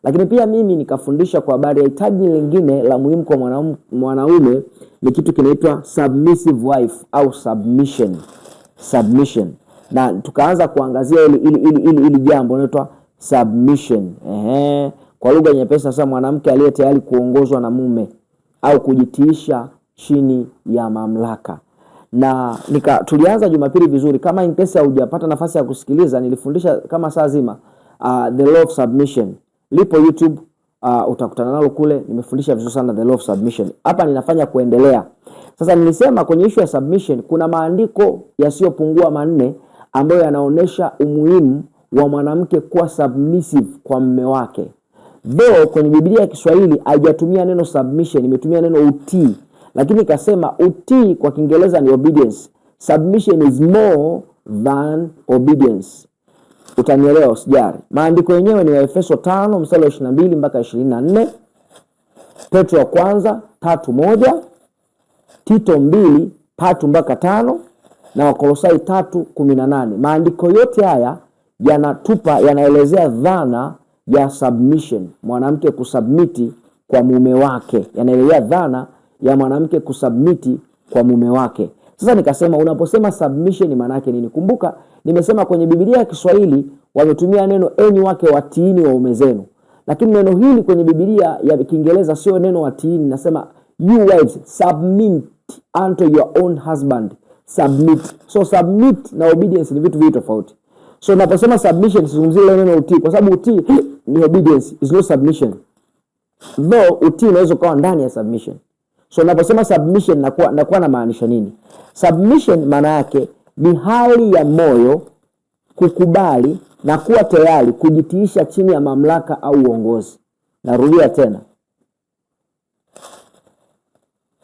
Lakini pia mimi nikafundisha kwa habari ya hitaji lingine la muhimu kwa mwanaume ni kitu kinaitwa submissive wife au submission. Submission. Na tukaanza kuangazia ili jambo linaloitwa submission. Ehe. Kwa lugha nyepesi sasa, mwanamke aliye tayari kuongozwa na mume au kujitiisha chini ya mamlaka. Na tulianza Jumapili vizuri. Kama in case hujapata nafasi ya kusikiliza, nilifundisha kama saa zima the law of submission. Lipo YouTube, utakutana nalo kule. Nimefundisha vizuri sana the law of submission. Hapa ninafanya kuendelea. Sasa nilisema kwenye issue ya submission kuna maandiko yasiyopungua 4 ambayo yanaonesha umuhimu wa mwanamke kuwa submissive kwa mume wake. Though kwenye Biblia ya Kiswahili haijatumia neno submission, imetumia neno utii. Lakini ikasema utii kwa Kiingereza ni obedience. Submission is more than obedience. Utanielewa, usijali. Maandiko yenyewe ni Waefeso 5 mstari wa 22 mpaka 24, Petro wa kwanza 3:1, Tito 2:3 mpaka 5 na Wakolosai 3:18. Maandiko yote haya yanaelezea dhana ya submission, mwanamke kusubmiti kwa mume wake. Yanaelezea dhana ya mwanamke kusubmiti kwa mume wake. Sasa nikasema unaposema submission maana yake nini? Kumbuka nimesema kwenye Biblia ya Kiswahili wametumia neno enyi wake watiini waume zenu. Lakini neno hili kwenye Biblia ya Kiingereza sio neno watiini, nasema you wives submit unto your own husband. Submit. So submit na obedience ni vitu viwili tofauti. So naposema submission sizungumzii ile neno utii, kwa sababu utii ni obedience, is not submission. Though utii unaweza ukawa ndani ya submission. So naposema submission nakuwa namaanisha nini? Submission maana yake ni hali ya moyo kukubali na kuwa tayari kujitiisha chini ya mamlaka au uongozi. Narudia tena.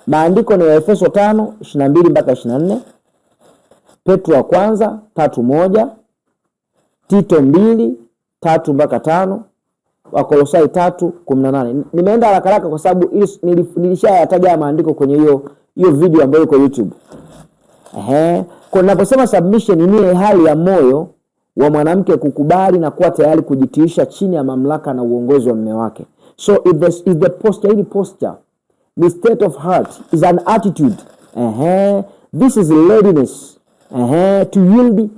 Maandiko ni Waefeso 5:22 mpaka 24, Petro wa kwanza 3:1, Tito 2:3 mpaka 5, Wakolosai 3:18. Nimeenda haraka haraka kwa sababu nilishayataja maandiko kwenye hiyo video ambayo iko YouTube. Kwa ninaposema submission ni hali ya moyo wa mwanamke kukubali na kuwa tayari kujitiisha chini ya mamlaka na uongozi wa mume wake. So if the posture, hii posture ni state of heart, is an attitude. This is readiness. To yield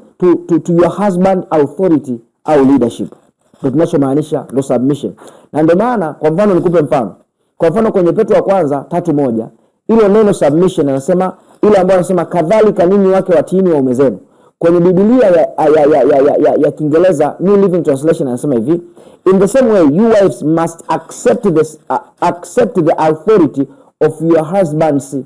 to your husband authority au leadership. Ndio tunachomaanisha, ndio submission. Na ndio maana kwa mfano nikupe mfano. Kwa mfano kwenye Petro wa kwanza 3:1, ile neno submission anasema ile ambayo anasema kadhalika ninyi wake watiini waume zenu. Kwenye Biblia ya Kiingereza New Living Translation anasema hivi, in the same way you wives must accept the authority of your husbands.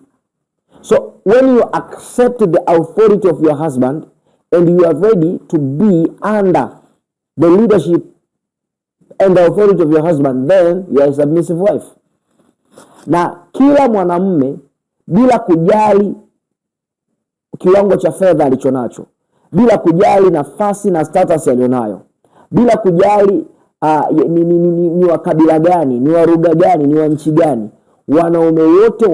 So when you accept the authority of your husband and you are ready to be under the leadership and the authority of your husband, then you are a submissive wife. Na kila mwanamume bila kujali kiwango cha fedha alichonacho, bila kujali nafasi na status alionayo, bila kujali ni wa kabila gani, ni wa lugha gani, ni wa nchi gani, wanaume wote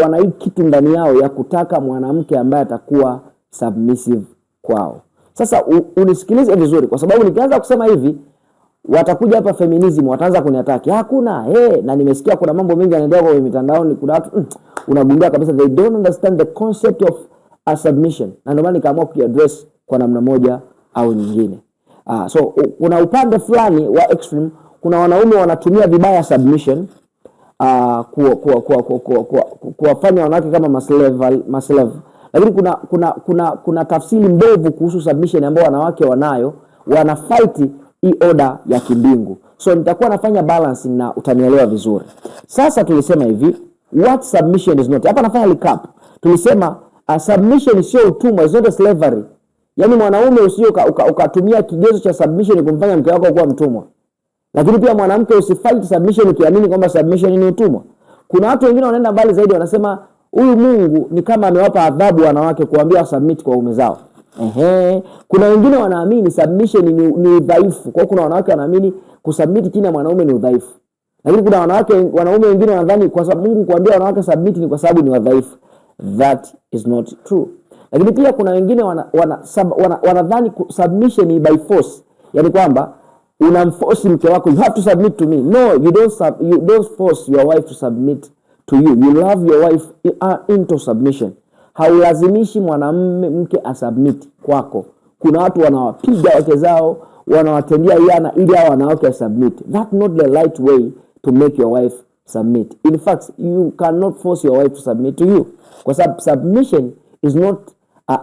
wana hii kitu ndani yao ya kutaka mwanamke ambaye atakuwa submissive kwao. Sasa unisikilize vizuri, kwa sababu nikianza kusema hivi watakuja hapa feminism wataanza kuniataki. Hakuna, na nimesikia kuna mambo mengi yanaendelea kwa mitandaoni, kuna watu unagundua kabisa they don't understand the concept of a submission. Na ndio maana nikaamua kuiaddress kwa namna moja au nyingine. So kuna upande fulani wa extreme, kuna wanaume wanatumia vibaya submission kuwafanya wanawake kama maslave. Lakini kuna tafsiri mbovu kuhusu submission ambayo wanawake wanayo, wana fight hii order ya kimbingu. So nitakuwa nafanya balancing na utanielewa vizuri. Sasa tulisema hivi, what submission is not. Hapa nafanya recap. Tulisema submission sio utumwa, is not a slavery. Yaani mwanaume usije ukatumia kigezo cha submission kumfanya mke wako kuwa mtumwa. Lakini pia mwanamke usifight submission ukiamini kwamba submission ni utumwa. Kuna watu wengine wanaenda mbali zaidi, wanasema huyu Mungu ni kama amewapa adhabu wanawake kuambia submit kwa waume zao. Kuna wengine wanaamini submission ni udhaifu. Kwa hiyo kuna wanawake wanaamini kusubmit chini ya mwanaume ni udhaifu. Lakini kuna wanaume wengine wanadhani kwa sababu Mungu kuambia wanawake submit ni kwa sababu ni wadhaifu. That is not true. Lakini pia kuna wengine wanadhani submission ni by force. Yaani kwamba Unamforce mke wako, you have to submit to me. No, you don't force your wife to submit to you. You love your wife into submission. Haulazimishi mwanamume mke asubmit kwako. Kuna watu wanawapiga wake zao, wanawatendia yana ili hao wanawake wasubmit. That's not the right way to make your wife submit. In fact, you cannot force your wife to submit to you, kwa sababu submission is not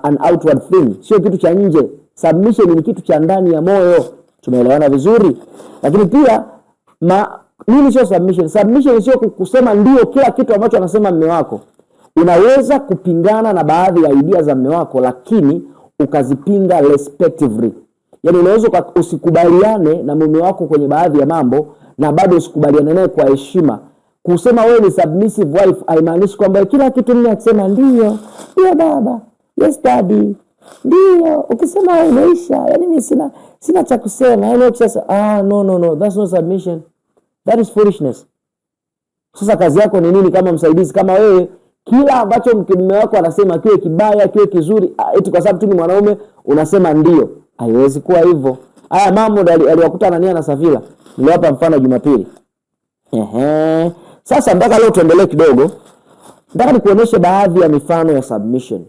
an outward thing, sio kitu cha nje. Submission ni kitu cha ndani ya moyo. Tumeelewana vizuri? Lakini pia nini sio submission? Submission sio kusema ndio kila kitu ambacho anasema mume wako. Unaweza kupingana na baadhi ya idea za mume wako, lakini ukazipinga respectively. Yaani unaweza usikubaliane na mume wako kwenye baadhi ya mambo na bado usikubaliane naye kwa heshima. Kusema wewe ni submissive wife haimaanishi kwamba kila kitu mume akisema ndio, ndio baba, yes daddy, ndio, ukisema wewe umeisha, yaani mimi sina cha kusema. Yaani sasa, ah, no, no, no, that's not submission. That is foolishness. Sasa kazi yako ni nini kama msaidizi? Kama wewe kila ambacho mume wako anasema, kiwe kibaya kiwe kizuri, eti kwa sababu tu ni mwanaume unasema ndio, haiwezi kuwa hivyo. Haya mambo ndio aliwakuta Anania na Safira, niliwapa mfano Jumapili. Ehe. Sasa mpaka leo tuendelee kidogo, nataka nikuonyeshe baadhi ya mifano ya submission.